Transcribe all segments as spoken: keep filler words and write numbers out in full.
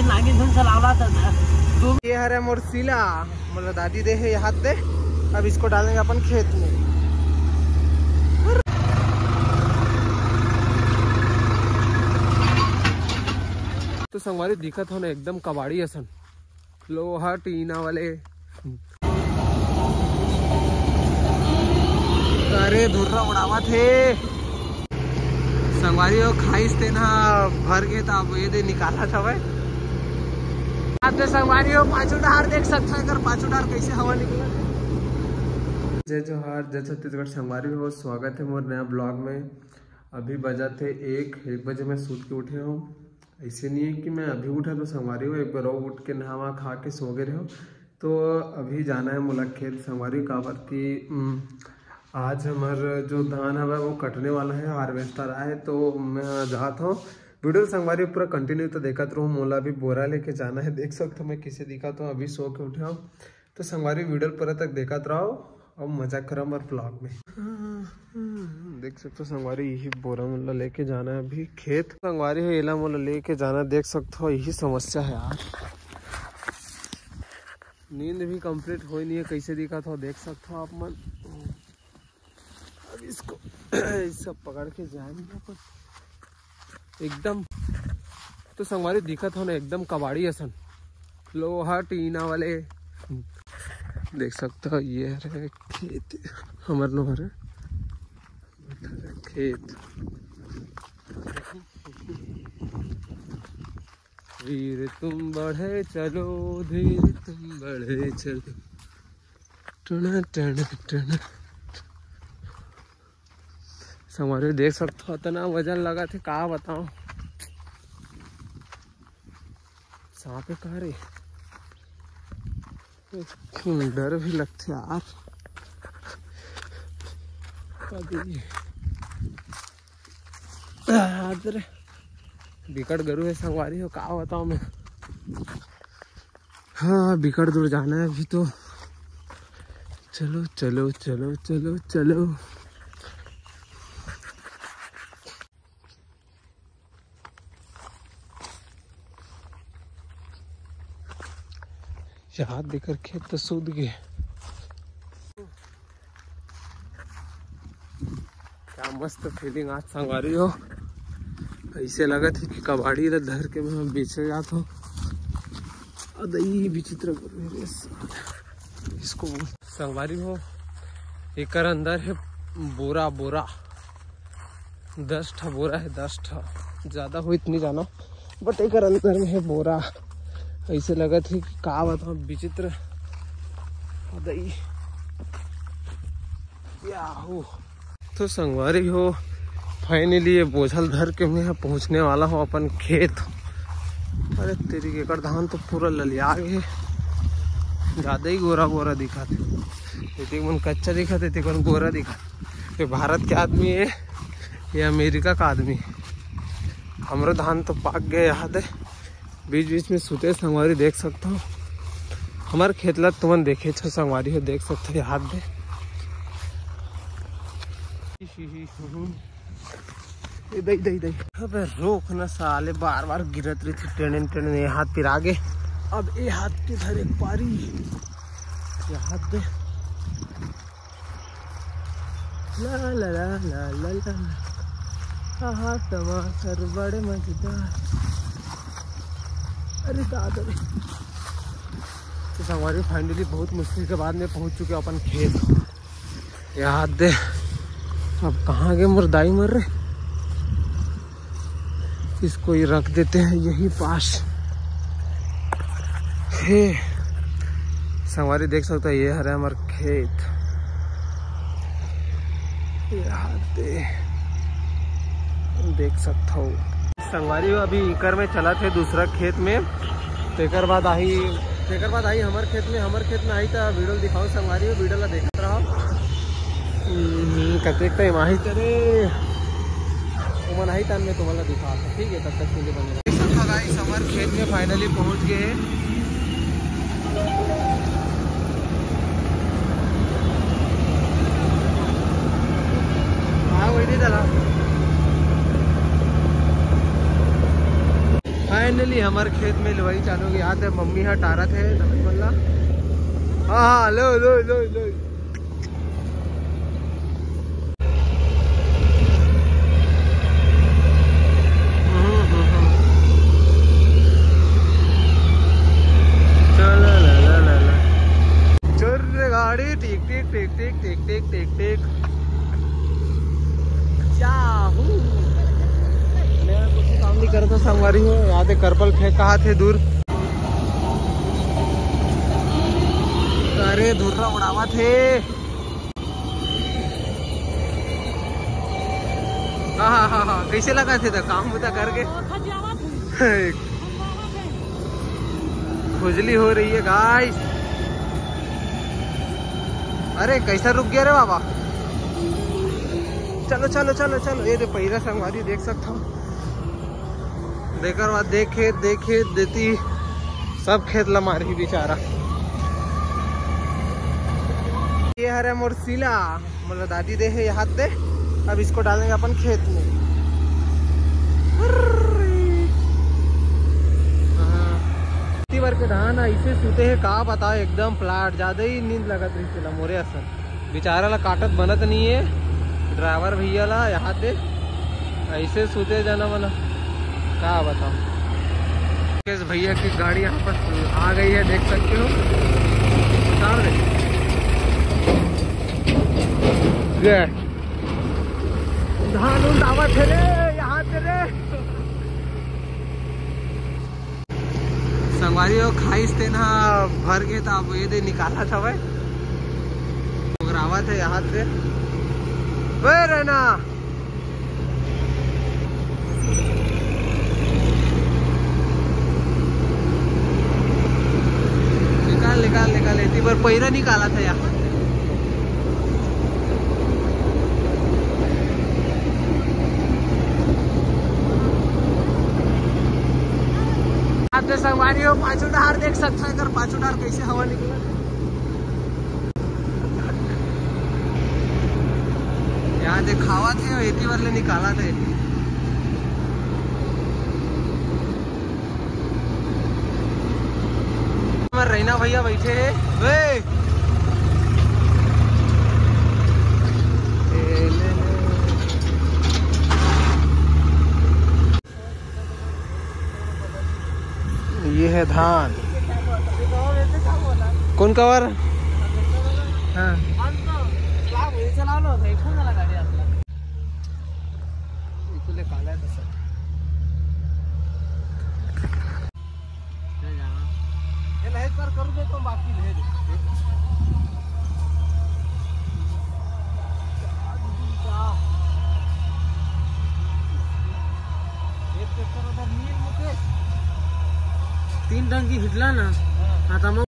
नागिन धुन चलावला त दू ये हरे मोर सीला, मोला दादी दे हे, हाथ दे। अब इसको डालेंगे अपन खेत में। तो संगवारी दिखत हो ना, एकदम कबाड़ी असन, लोहा टीना वाले। अरे धुर्रा उड़ावत हे। संगवारी हो, खाइस तेन ह भर गे, त अब ये दे निकालत हवय। आप दे संगवारी हो, पाछू डार देख सकत हो, एकर पाछू डार कैसे हवा निकलत हे। जय जोहार, जय छत्तीसगढ़ संगवारी हो, स्वागत है मोर नया ब्लॉग में। अभी बजत हे एक, एक बजे मैं सूत के उठे हूँ। ऐसे नहीं है कि मैं अभी उठा तो संगवारी हो, एक बार और उठ के नहावा खा के सो गए रहो। तो अभी जाना है मोला खेत संगवारी, काबर कि, उम, आज हमर जो धान हवय वो कटने वाला है, हार्वेस्टर आए तो मैं जात हूँ। वीडियो संगवारी पूरा कंटिन्यू तो देखत रहूँ, मोला भी बोरा लेके जाना है। देख सकत हो मैं किसे दिखत हूँ, अभी सो के उठे हूँ। तो संगवारी वीडियो पूरा तक देखत रहो और मजा करो हमर ब्लॉग में। देख सकत हो संगवारी, यही बोरा मोला लेके जाना है अभी खेत। संगवारी हो, एला मोला लेके जाना, देख सकत हो यही समस्या है यार। नींद भी कंप्लीट होई नहीं है, कैसे दिखत हो देख सकत हो आप मन। अब इसको इस सब पकड़ के जाएंगे अपन एकदम। तो संगवारी दिखत हो ना एकदम कबाड़ी असन, लोहा टीना वाले। देख सकत हो ये हरे खेत, हमर नो हरे खेत। वीर तुम बढ़े चलो, धीर तुम बढ़े चलो, टना टना टना। संगवारी देख सकत हो, इतना वजन लगत हे, का बताओ। सांप हे का रे? डर भी लगथे यार। अभी आज रे बिकट गरु हे संगवारी हो, का बताओ मैं। हाँ, बिकट दूर जाना है अभी तो। चलो, चलो, चलो, चलो, चलो। यार, देकर खेत तो सूत गए। क्या मस्त फीलिंग आज संगवारी हो। ऐसे लगत हे कि कबाड़ी ला धर के मैं बेचे जात हूँ। अदई विचित्र गुरु रे साला। इसको बोल। संगवारी हो, एकर अंदर हे बोरा, बोरा। दस ठा बोरा हे, दस ठा। ज्यादा हो इतनी जाना, but एकर अंदर में हे बोरा। ऐसे लगत हे कि का बताओ, विचित्र। अदई। याहू। तो संगवारी हो, finally ये बोझल धर के मैं पहुँचने वाला हूँ अपन खेत। अरे तेरी के, एकर धान तो पूरा ललिया गे, ज्यादा ही गोरा गोरा दिखत हे। एती मन कच्चा दिखत हे, एती मन गोरा दिखत हे। ये भारत के आदमी हे, ये अमेरिका का आदमी हे। हमरो धान तो पाक गए, याद है। बीच बीच में सुते संगवारी देख सकत हो। हमर खेत ला तुमन देखे छो संगवारी हो, देख सकत हो, हाथ दे। ए दई, दई, दई। अबे रोक ना साले, बार बार गिरत रही थी, टेढ़न टेढ़न, ये हाथ पिरा गे। अब ए हाथ के धर एक पारी, ये हाथ दे। ला ला ला ला ला ला ला। आहा, टमाटर बड़े मजेदार। अरे दादा रे। तो संगवारी, finally बहुत मुश्किल के बाद में पहुंच चुके हैं अपन खेत। याद दे, अब कहाँ गए मोर दाई मर रे। इसको ये रख देते हैं यही पास। हे संगवारी, देख सकत हो, ये हरे हमर खेत। ये हाथ दे, देख सकत हो संगवारी हो। अभी इकर में चलत हे दूसरा खेत में, तेकर बाद आही, तेकर बाद आही हमर खेत में। हमर खेत में आही त वीडियो दिखाओ संगवारी हो, वीडियो ला देखत रहो। हम्म, कतेक टाइम आही तेरे ओमन आही तन में तुम्हारा दिखा, ठीक है, तब तक के लिए बने रहो। तो गाइस, हमर खेत में finally पहुंच गए। हाँ, वही नहीं चला। फाइनली हमर खेत में लुवाई चालू हो गे। यहाँ ते मम्मी ह टारत हे धान मन ला। हाँ, हाँ, लो, लो, लो, लो। हम्म, हम्म, हम्म। चला ला ला ला ला। चल रे गाड़ी, टिक टिक टिक टिक टिक टिक टिक टिक। याहू। मैं कुछ काम नहीं करता, संगवारी हो। यहाँ ते करपल फेंक कहा थे दूर। अरे धुर्रा उड़ावा थे। हाँ, हाँ, हाँ, हाँ, कैसे लगा थे तो काम बुता करके? खुजली हो रही है गाइस। अरे कैसा रुक गया रे बाबा। चलो, चलो, चलो, चलो। ये दे पहिरा संगवारी देख सकता हूँ। देकर बाद देख खेत, देख खेत देती सब खेत ला मारही बेचारा। ये हरे मोर सिला, मोला दादी दे हे, यहाँ दे। अब इसको डालेंगे अपन खेत में। हाँ। इतनी बार के धान ऐसे सूते हैं, का बताओ, एकदम प्लाट ज्यादा ही नींद लगत रही सिला मोरे असन। बेचारा ला काटत बनत नहीं है, ड्राइवर भैया ला यहाँ दे। ऐसे सूते जाना मना, का बताओ। मुकेश भैया की गाड़ी यहाँ पर आ गई है, देख सकते हो। उतार दे। ये धान उन दावत है रे, यहाँ पे रे। संगवारी हो, खाइस तेन ह भर गे, त अब ये दे निकालत हवय। अगर आवत है यहाँ से, ओए रहना। निकाल, निकाल, निकाल, इतनी बार पहिरा निकाला था यहाँ। आप तो संगवारी हो, पाछू डहार देख सकता है, अगर पाछू डहार कैसे हवा निकला। यहाँ देखावा थे, एती बर ले निकाला थे। हमर रैना भैया बैठे हैं। ओए! ए, ले, ले। ये है धान। कौन कवर? हाँ। तीन टंकी हिटला ना। हाँ, तमाम।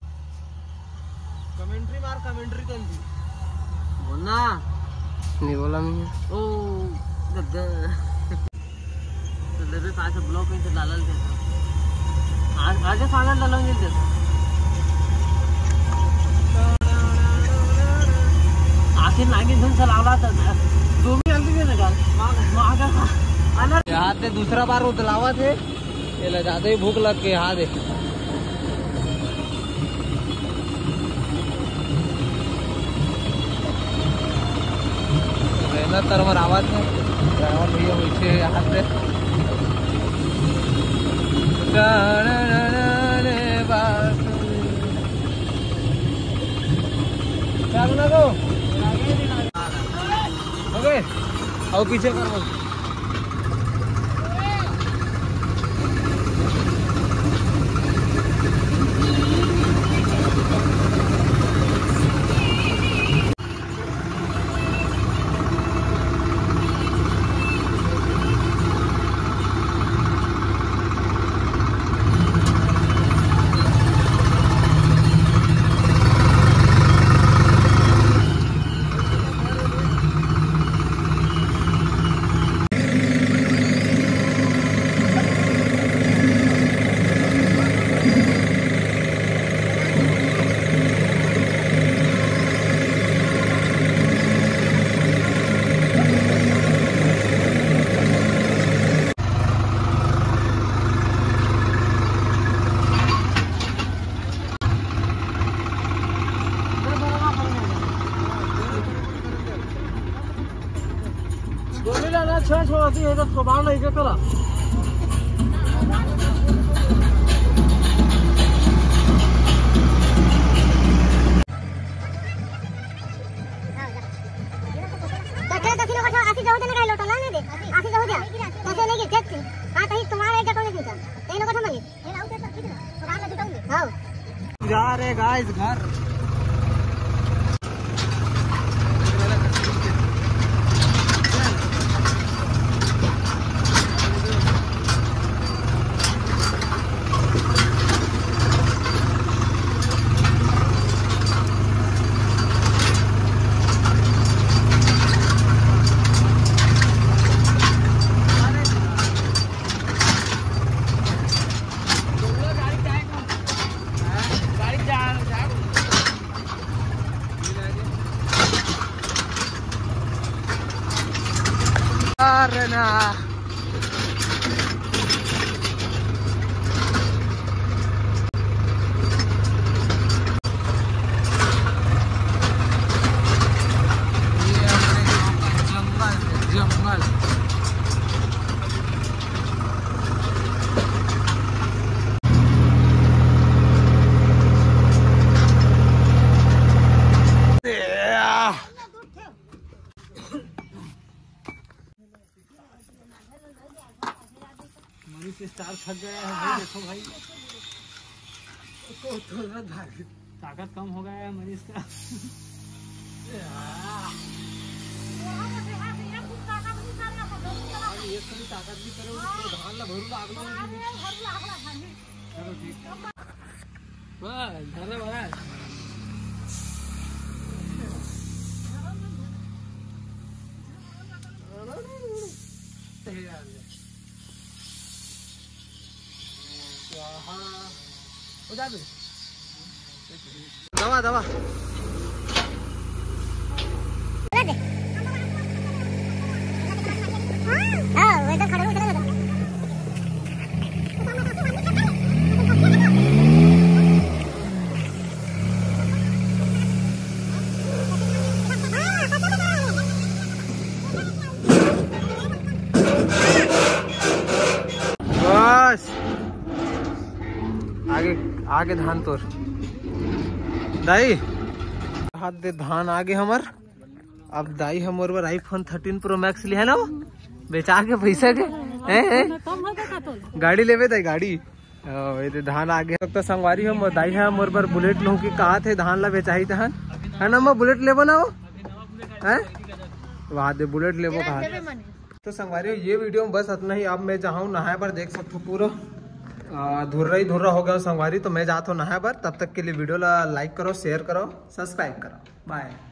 कमेंट्री मार, कमेंट्री कर दी। बोलना। नहीं बोला मैंने। ओ, गद्दा। तो लेबे पाछे ब्लॉक में तो डालल के। आज, आजे फाइनल डालल नहीं देता। आखिर नागिन धुन चलावला था। दो भी जल्दी नहीं निकाल। मार, मार का। अनर। यहाँ से दूसरा बार उतलावा थे। ये ले, ज्यादा ही भूख लग गई, हाँ दे। मेहनत तर मर आवाज है, ड्राइवर भैया पीछे हाथ दे। चल ना गो। हो गए? आओ पीछे कर बोल। तो बाहर नहीं गया कला। तो चलो, तो तीनों को आशीष जाओ देने का लोटा लाने दे। आशीष जाओ दे। तो चले गए, देख। हाँ, तो ही तुम्हारा एक जगह नहीं था। तीनों को समझ। जा रहे गाइस घर। अरे ना। ये अपने गाँव का जंगल है, जंगल। मनीष स्टार थक गया है भाई, देखो भाई। ताकत कम हो गया है मनीष का। ये थोड़ी ताकत भी करो, धान ला भरू ला, आग ला। चलो ठीक है। बस, धन्यवाद। स्वाहा। हो जा बे। दवा, दवा। हाँ, वो एकदम खड़ा हो, खड़ा हो। बस, आगे, आगे धान तोर दाई। हाथ दे, धान आगे हमर। अब दाई हमर बर iPhone thirteen Pro Max लिहे ना, वो बेचा के पैसा के, हैं, हैं? गाड़ी लेबे दाई, गाड़ी। ओ, ये तो धान आगे। तो संगवारी हो, मोर दाई ह मोर बर बुलेट लहूँ कि कहाथे, धान ला बेचाही तहन, है ना, मैं बुलेट लेबो ना वो, हैं? वाह दे, बुलेट लेबो कहा। तो संगवारी हो, ये वीडियो में बस इतना ही। अब मैं जाहूँ नहाए बर, देख सकथो पूरा, आ, धुर्रा ही धुर्रा हो गया संगवारी, तो मैं जात हूँ नहाए बर। तब तक के लिए वीडियो ला like करो, share करो, subscribe करो। बाय।